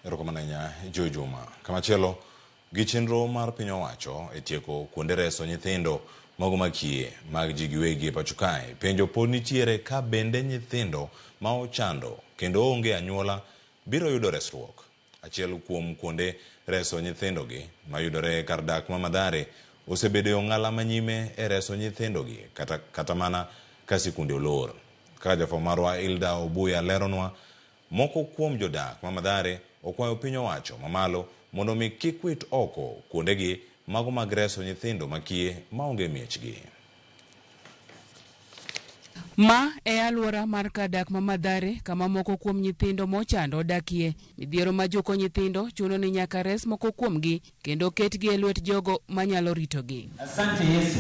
Erokamano ahinya Joy Juma. Kamachielo, gi chenro mar piny owacho e tieko kuonde reso nyithindo mago makiye mag ji giwegi e pacho kae, penjo pod nitiere ka bende nyithindo ma ochando kendo onge anyuola biro yudo resruok. Achiel kuom kuonde reso nyithindogi mayudore kar dak ma Mathare osebedo e ong'ala manyime e reso nyithindogi kata mana ka sikunde olor. Kaka jafwambo marwa Hilda Obuya leronwa, moko kuom jodak ma Mathare okwayo piny owacho mamalo mondo omi kik wit oko kuondegi mago mag reso nyithindo makiye maonge miechgi. Ma e alwora mar kar dak ma Mathare kama moko kuom nyithindo mochando odakie. Midhiero ma juko nyithindo chuno ni nyaka res moko kuomgi kendo ketgi e lwet jogo manyalo ritogi. Asante Yesu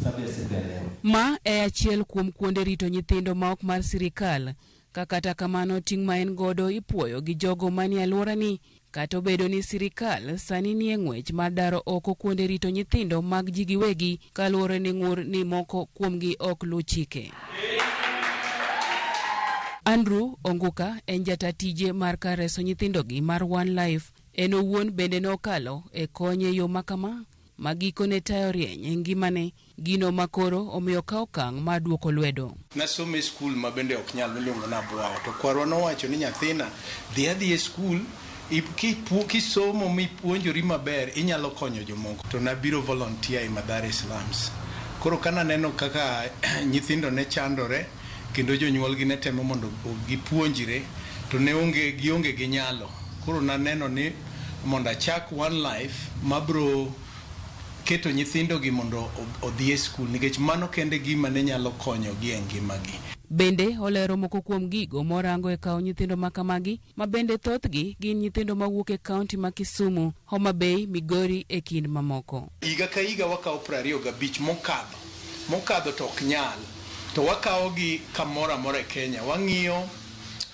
sababu ya siku ya leo. Ma e achiel kuom kuonde rito nyithindo ma ok mar sirikal. Ka kata kamano ting' ma en godo ipuoyo gi jogo manie alworani kata obedo ni sirikal sani nie ng'wech mar daro oko kuonde rito nyithindo mag ji giwegi kaluwore ni ng'ur ni moko kuomgi ok luw chike. Andrew Onguka en jata tije mar kar reso nyithindogi mar One Life. En owuon bende nokalo e kony e yo makama ma gikone tayo rieny e ngimane, gino ma koro omiyo okawo okang' mar duoko lwedo. Nasomo e skul ma bende ok nyal miluongo ni Abwawa, to kwarwa nowacho ni nyathina dhi adhiya e skul kisomo mipuonjori maber inyalo konyo jomoko. To nabiro volunteer e Mathare slums. Koro ka naneno kaka nyithindo ne chandore kendo jonyuolgi ne temo mondo gipuonjre to ne onge gionge gi nyalo. Koro naneno ni mondo achak One Life mabro keto nyithindogi mondo odhi e skul nikech mano kende gima ne nyalo konyogi e ngimagi. Bende olero moko kuom gigo morango e kawo nyithindo ma kamagi ma bende thothgi gin nyithindo mawuok e kaunti ma Kisumu, Homa Bay, Migori e kind mamoko. Higa ka higa wakawo 25 mokadho, mokadho to ok nyal, to wakawogi kamoro amora e Kenya. Wang'iyo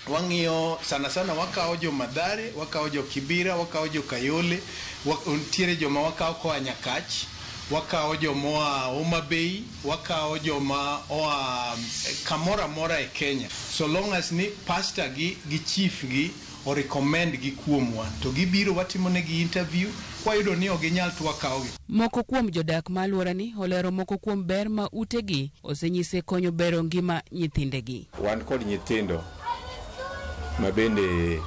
wang'iyo sana sana wakawo jo Mathare, wakawo jo Kibera, wakawo jo Kayole, nitiere joma wakawo koa Nyakach, wakawo joma oa Homa Bay, wakawo joma oa kamoro amora e Kenya. So long as ni pastor gi gi chief gi o recommend gi kuomwa to gibiro watimo negi interview, kwayudo ni ok ginyal to wakawogi. Moko kuom jodak ma alworani olero moko kuom ber ma utegi osenyise konyo bero ngima nyithindegi. Wan kod nyithindo ma bende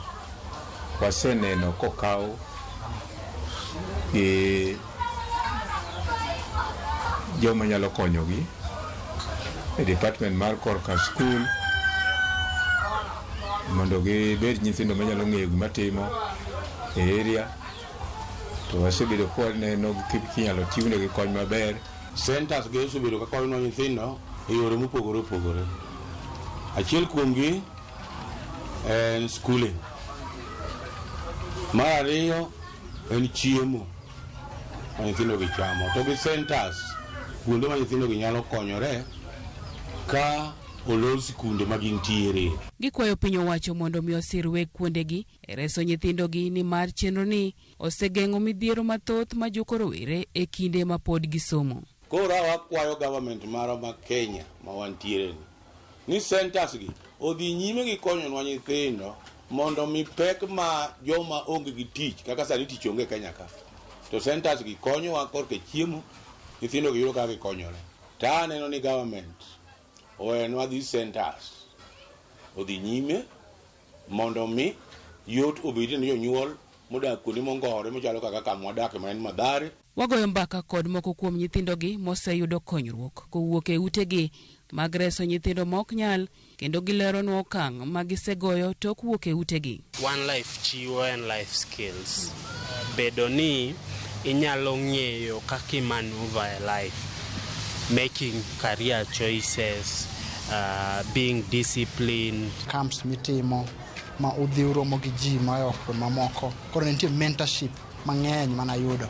waseneno kokaw gi joma nyalo konyogi e department mar korka skul mondo gibed nyithindo manyalo ng'eyo gima timo e area to wasebedo kwaneno kinyalo chiwnegi kony maber. Centers gi osebedo ka konyo nyithindo e yore mopogore opogore. Achiel kuomgi en schooling. Mar ariyo en chiemo ma nyithindo gi chamo. To gi centers kuonde ma nyithindo gi nyalo konyore ka olor sikunde ma gintiere. Gikwayo piny owacho mondo mi osir weg kuondegi e reso nyithindogi nimar chenro ni osegeng'o midhiero mathoth ma juko rowere e kinde ma pod gisomo. Koro wakwayo government marwa ma Kenya ma wantiere ni ni centers gi odhi nyime gi konyonwa nyithindo mondo mi pek ma joma onge gi tich kaka sani tich onge Kenya ka to centers gi konyowa korka chiemo nyithindo gi yudo kaka gikonyore. To aneno ni government owenwa these centers odhi nyime mondo mi yot obedie ne jonyuol modak kuonde mongore machalo kaka kama wadake ma en Mathare. Wagoyo mbaka kod moko kuom nyithindogi moseyudo konyruok kowuok e utegi mag reso nyithindo ma ok nyal kendo gileronwa okang' ma gisegoyo tok wuok e utegi. One Life chiwo en life skills. Bedo ni inyalo ng'eyo kaka i maneuver e life, making career choices, being disciplined. Camps mitimo ma udhi uromo gi ji moa mamoko. Koro nitie mentorship mang'eny manayudo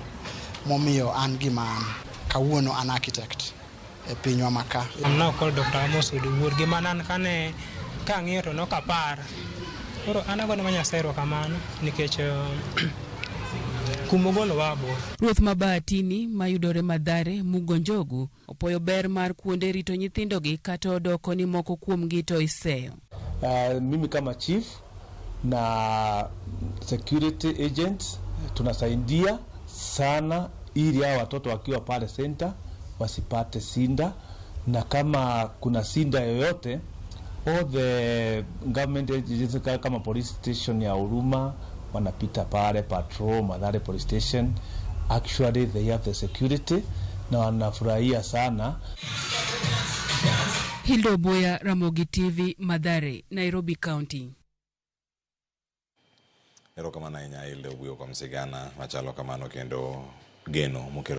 momiyo an gima an. Kawuono an architect e pinywa ma ka. I'm now called Dr. Amos Oduor. Gima nan kane kang'iyo to nok apar. Koro an agone ma Nyasaye erokamano nikech kumogolowa bor. Ruoth ma Bahatini mayudore Mathare, Mugo Njogu, opoyo ber mar kuonde rito nyithindogi kata odoko ni moko kuomgi to iseyo. Mimi kama chief Na security agents tunasaidia sana ili hao watoto wakiwa pale center wasipate shinda, na kama kuna shinda yoyote, all the government agencies kama police station ya Huruma wanapita pale patrol, Mathare police station, actually they have the security na wanafurahia sana. Hilda Obuya, Ramogi TV, Mathare, Nairobi County. Erokamano ahinya Hilda Obuya kuom sigana machalo kamano kendo geno mokelo.